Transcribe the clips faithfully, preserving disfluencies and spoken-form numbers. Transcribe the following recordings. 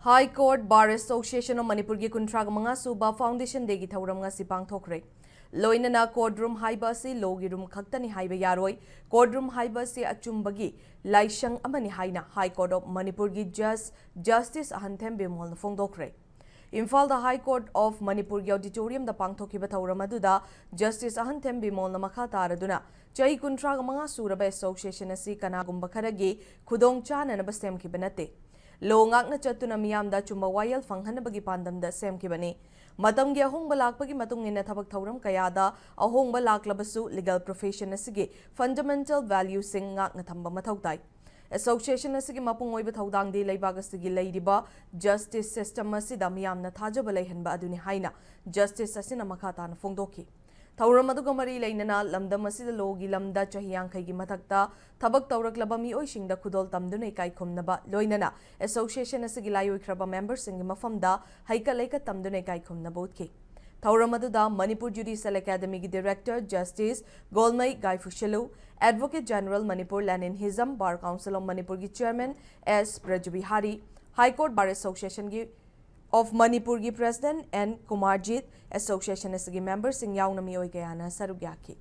High Court Bar Association of ꯃꯅꯤꯄꯨꯔꯒꯤ ꯀꯨꯟꯊ꯭ꯔꯥꯒ ꯃꯉꯥ ꯁꯨꯕ Foundation Dayꯒꯤ ꯊꯧꯔꯝ ꯉꯁꯤ ꯄꯥꯡꯊꯣꯛꯈ꯭ꯔꯦ꯫ ꯂꯣꯏꯅꯅ court room ꯍꯥꯏꯕ ꯑꯁꯤ lawꯒꯤ room ꯈꯛꯇꯅꯤ ꯍꯥꯏꯕ ꯌꯥꯔꯣꯏ꯫ Court room ꯍꯥꯏꯕ ꯑꯁꯤ ꯑꯆꯨꯝꯕꯒꯤ ꯂꯥꯏꯁꯪ ꯑꯃꯅꯤ ꯍꯥꯏꯅ High Court of ꯃꯅꯤꯄꯨꯔꯒꯤ Judge Justice ꯑꯍꯟꯊꯦꯝ ꯕꯤꯃꯣꯜꯅ ꯐꯣꯡꯗꯣꯛꯈ꯭ꯔꯦ꯫ ꯏꯝꯐꯥꯜꯗ High Court of ꯃꯅꯤꯄꯨꯔꯒꯤ auditoriumꯗ ꯄꯥꯡꯊꯣꯛꯈꯤꯕ ꯊꯧꯔꯝ ꯑꯗꯨꯗ Justice ꯑꯍꯟꯊꯦꯝ ꯕꯤꯃꯣꯜꯅ ꯃꯈꯥ ꯇꯥꯔꯗꯨꯅ, ꯆꯍꯤ ꯀꯨꯟꯊ꯭ꯔꯥꯒ ꯃꯉꯥ ꯁꯨꯔꯕ association ꯑꯁꯤ ꯀꯅꯥꯒꯨꯝꯕ ꯈꯔꯒꯤ ꯈꯨꯗꯣꯡ ꯆꯥꯅꯅꯕ ꯁꯦꯝꯈꯤꯕ ꯅꯠꯇꯦ꯫ Law ꯉꯥꯛꯅ ꯆꯠꯇꯨꯅ ꯃꯤꯌꯥꯝꯗ ꯑꯆꯨꯝꯕ ꯋꯥꯌꯦꯜ ꯐꯪꯍꯟꯅꯕꯒꯤ ꯄꯥꯟꯗꯝꯗ ꯁꯦꯝꯈꯤꯕꯅꯤ꯫ ꯃꯇꯝꯒꯤ ꯑꯍꯣꯡꯕ ꯂꯥꯛꯄꯒꯤ ꯃꯇꯨꯡ ꯏꯟꯅ ꯊꯕꯛ ꯊꯧꯔꯝ ꯀꯌꯥꯗ ꯑꯍꯣꯡꯕ ꯂꯥꯛꯂꯕꯁꯨ, legal profession ꯑꯁꯤꯒꯤ fundamental valueꯁꯤꯡ ꯉꯥꯛꯅ ꯊꯝꯕ ꯃꯊꯧ ꯇꯥꯏ꯫ Association ꯑꯁꯤꯒꯤ ꯃꯄꯨꯡ ꯑꯣꯏꯕ ꯊꯧꯗꯥꯡꯗꯤ ꯂꯩꯕꯥꯛ ꯑꯁꯤꯒꯤ ꯂꯩꯔꯤꯕ justice system ꯑꯁꯤꯗ ꯃꯤꯌꯥꯝꯅ ꯊꯥꯖꯕ ꯂꯩꯍꯟꯕ ꯑꯗꯨꯅꯤ ꯍꯥꯏꯅ Justice ꯑꯁꯤꯅ ꯃꯈꯥ ꯇꯥꯅ ꯐꯣꯡꯗꯣꯛꯈꯤ꯫ ꯊꯧꯔꯝ ꯑꯗꯨꯒ ꯃꯔꯤ ꯂꯩꯅꯅ ꯂꯝꯗꯝ ꯑꯁꯤꯗ lawꯒꯤ ꯂꯝꯗ ꯆꯍꯤ ꯌꯥꯡꯈꯩꯒꯤ ꯃꯊꯛꯇ ꯊꯕꯛ ꯇꯧꯔꯛꯂꯕ ꯃꯤꯑꯣꯏꯁꯤꯡꯗ ꯈꯨꯗꯣꯜ ꯇꯝꯗꯨꯅ ꯏꯀꯥꯏ ꯈꯨꯝꯅꯕ, ꯂꯣꯏꯅꯅ association ꯑꯁꯤꯒꯤ ꯂꯥꯏꯑꯣꯏꯈ꯭ꯔꯕ memberꯁꯤꯡꯒꯤ ꯃꯐꯝꯗ ꯍꯩꯀꯠ ꯂꯩꯀꯠ ꯇꯝꯗꯨꯅ ꯏꯀꯥꯏ ꯈꯨꯝꯅꯕ ꯎꯠꯈꯤ꯫ ꯊꯧꯔꯝ ꯑꯗꯨꯗ ꯃꯅꯤꯄꯨꯔ Judicial Academyꯒꯤ Director Justice Golmei Gaiphulshillu, Advocate General Manipur Lenin Hijam, Bar Council of ꯃꯅꯤꯄꯨꯔꯒꯤ Chairman S Brajabihari, High Court Bar Associationꯒꯤ of ꯃꯅꯤꯄꯨꯔꯒꯤ President ꯑꯦꯟ ꯀꯨꯃꯥꯔꯖꯤꯠ, association ꯑꯁꯤꯒꯤ memberꯁꯤꯡ ꯌꯥꯎꯅ ꯃꯤꯑꯣꯏ ꯀꯌꯥꯅ ꯁꯔꯨꯛ ꯌꯥꯈꯤ꯫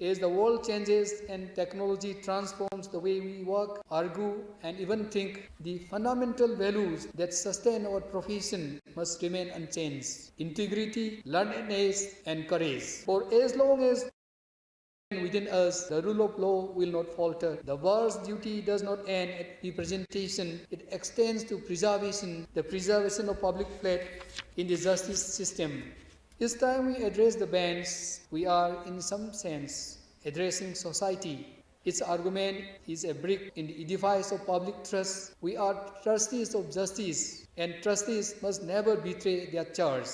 As the world changes and technology transforms the way we work, argue, and even think, the fundamental values that sustain our profession must remain unchanged: integrity, learnedness, and courage. For as long as within us, the rule of law will not falter. The bar's duty does not end at representation, it extends to preservation, the preservation of public faith in the justice system. Each time we address the bench, we are, in some sense, addressing society. Its argument is a brick in the edifice of public trust. We are trustees of justice, and trustees must never betray their charge.